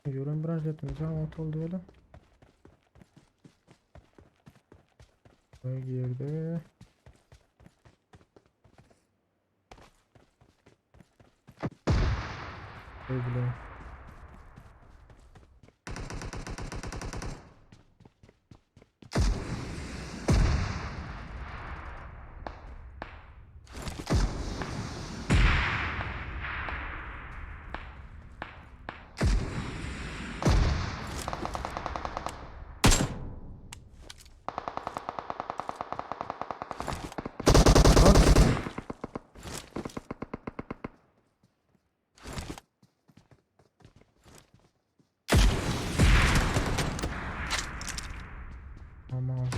Ýören branžletimiz hem ot oldy öyle. Buraya girdi. Ne bileyim. Bak. Aman Allah'ım.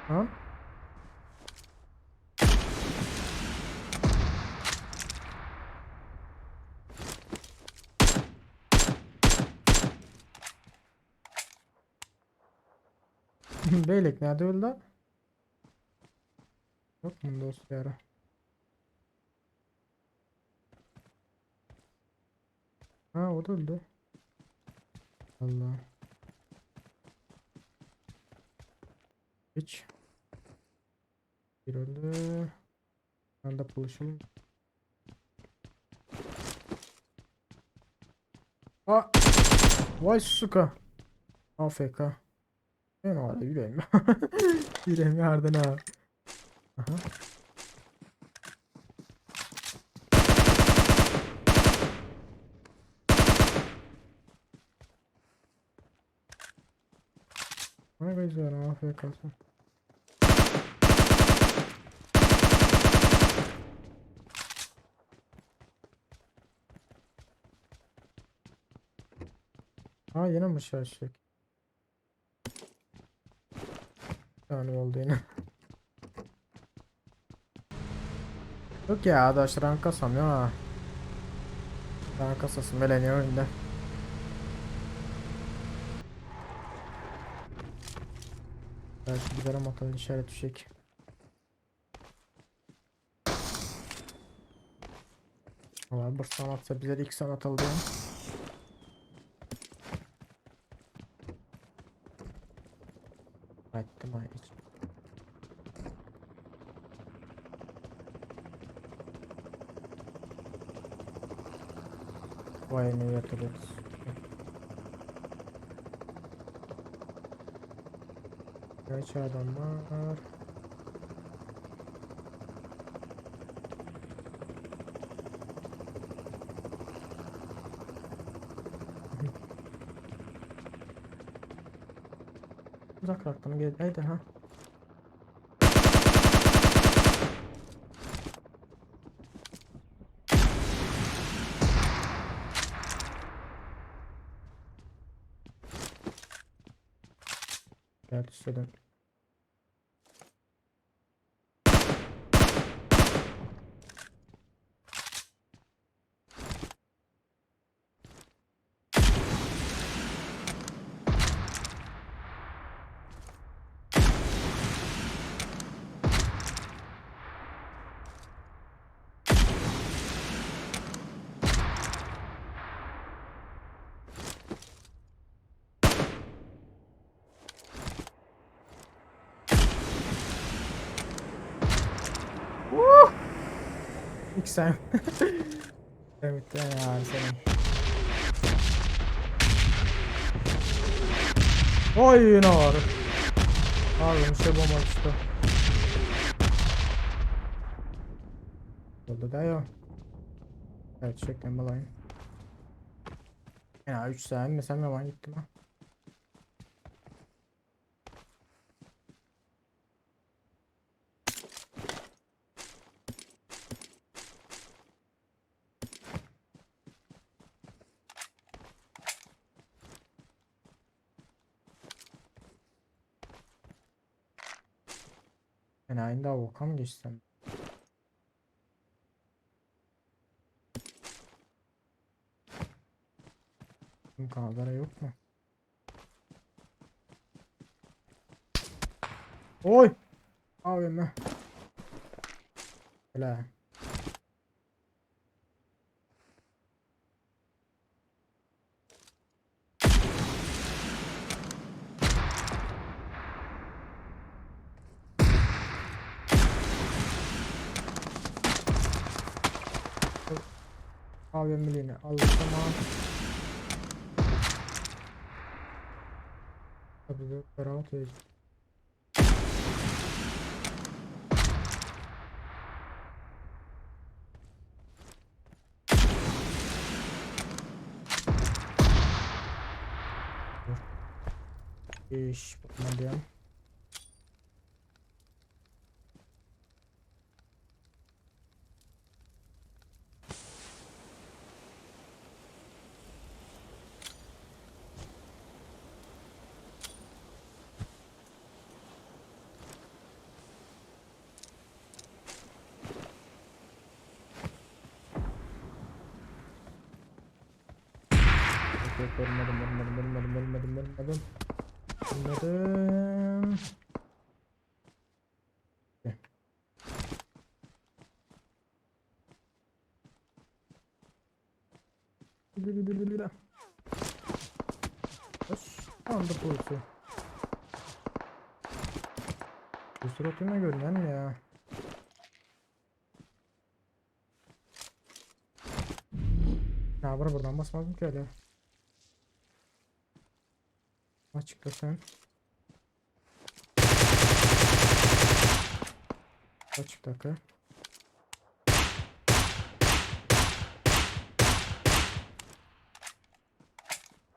Ha? Beýlek näde öldü? Yok mu dost ýara? Ha o da öldü. Allah. Hiç. Bir öldü. Ben de buluşalım. Aa! Vay suka. AFK. Ben hala yüreğim. Yüreğim yardım ha. Aha. Ne güzel AFK'sı. Ha yine mi şaşırdık? Yani oldu yine. Yok ya adaş rank kasam ya. Rank kasasım eleniyor önde. Belki giderim atalım işaret düşecek. Valla bir sanatsa bize de iki sanat aldı ya. Aýtdym aý hiç. Waý ne vertolyot. Kaç adam var? Uzakrakdan gel. Haydi ha. Gel üsteden. İlk sen. Evet ya senin. Oy ne var? Abi bir şey bomba düştü. Oldu da ya. Evet çektim balayım. Ya 3 saat mi sen yaman gittim ha. Men indi awukam geçsem. Kanadara yok mu? Oy! AVM. Hele. AVM'liğini aldım tamam. Tabii de rahat İş bakmalıyım. Yok yok ölmedim ölmedim ölmedim ölmedim ölmedim. Ölmedim. Anda pulsu. Bu suratıma görünen mi ya? Ya bura buradan basmazdım ki öyle. Açıkla sen. Açık dakika.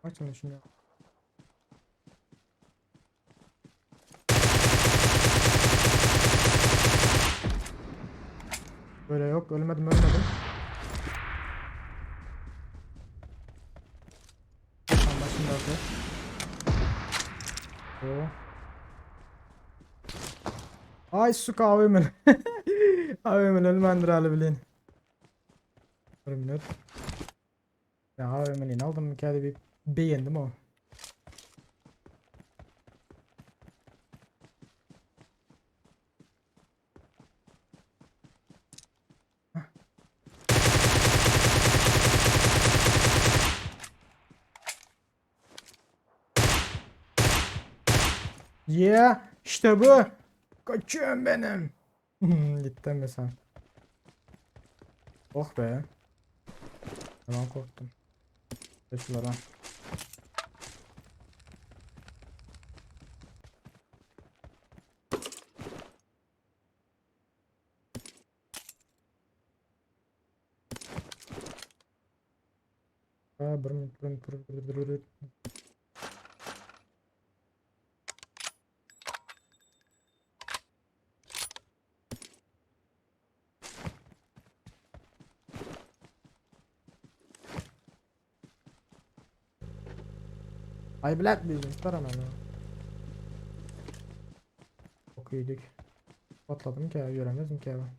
Açın şunu. Böyle yok ölmedim ölmedim. Tam başındaki. O. Ay su kahve AVM'nin ölmendir hali bilin. Bir minut. Ya AVM'nin aldım bir bir beğendim o. Yeah, işte bu. Kaçıyorum benim. Gittin mi sen? Oh be. Tamam korktum. Şuralara. Aa, bir minut, bir minut, bir minut, Ay bilet bizim taramam ya. Çok iyiydik. Patladım ki göremezdim ki ben.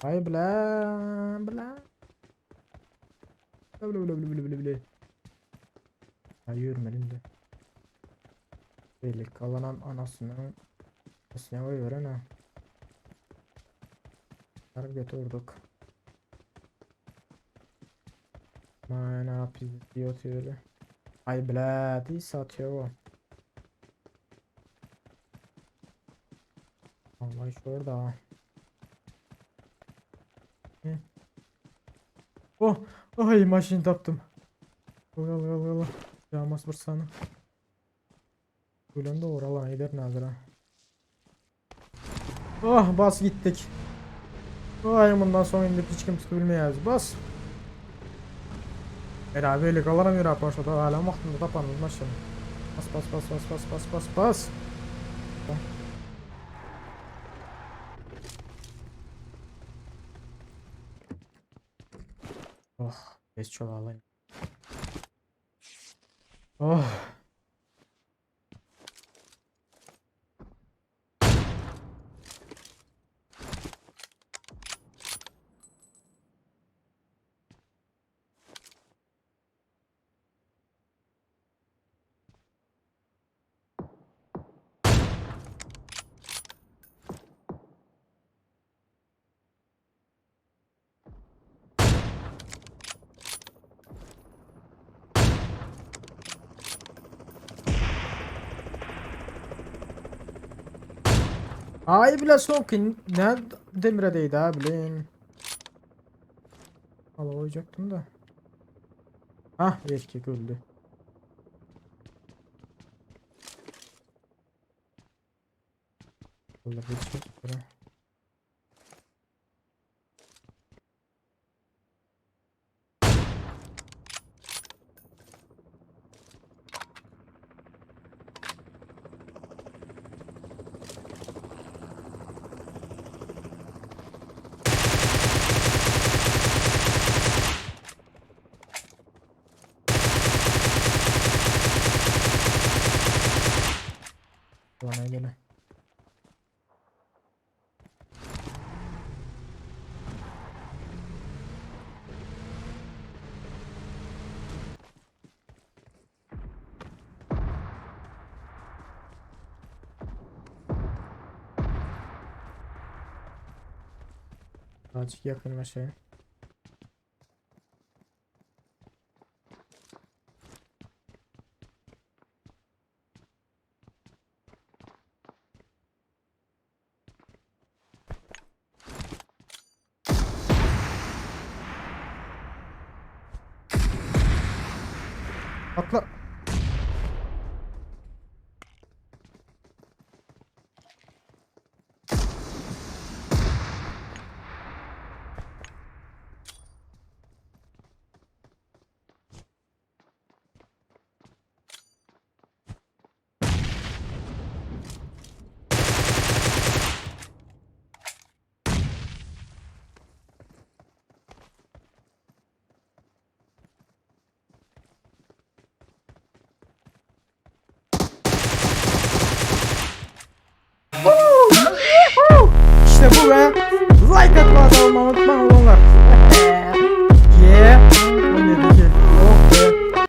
Ay bla bla. Bla bla bla bla bla bla. Ay yürümedim de. Belli kalanan anasını Anasını koyuver ha. Harbi götürdük. Mana pizdiyor öyle. Ay bla değil satıyor o. Vallahi şurada. Hı. Oh, ay maşın tapdım. Al al al al. Yağmaz bir sana. Gülen de oralan gider nazara. Oh bas gittik. Ay bundan sonra indik hiç kimse bilmeyez. Bas. Beraberlik alalım yürü başladı. Hala vaktinde tapanız maşın. Bas bas bas bas bas bas bas bas. Atla. Oh, geç çol alayım. Oh. Ay bile soňky ne demire değdi ha bilen. Ala oýjakdym da. Ah erkek öldü. Allah bir şey. Bana gene. Azıcık yakınlaşayım. Atla. İşte bu be. Like atmayı unutmayın oğlanlar.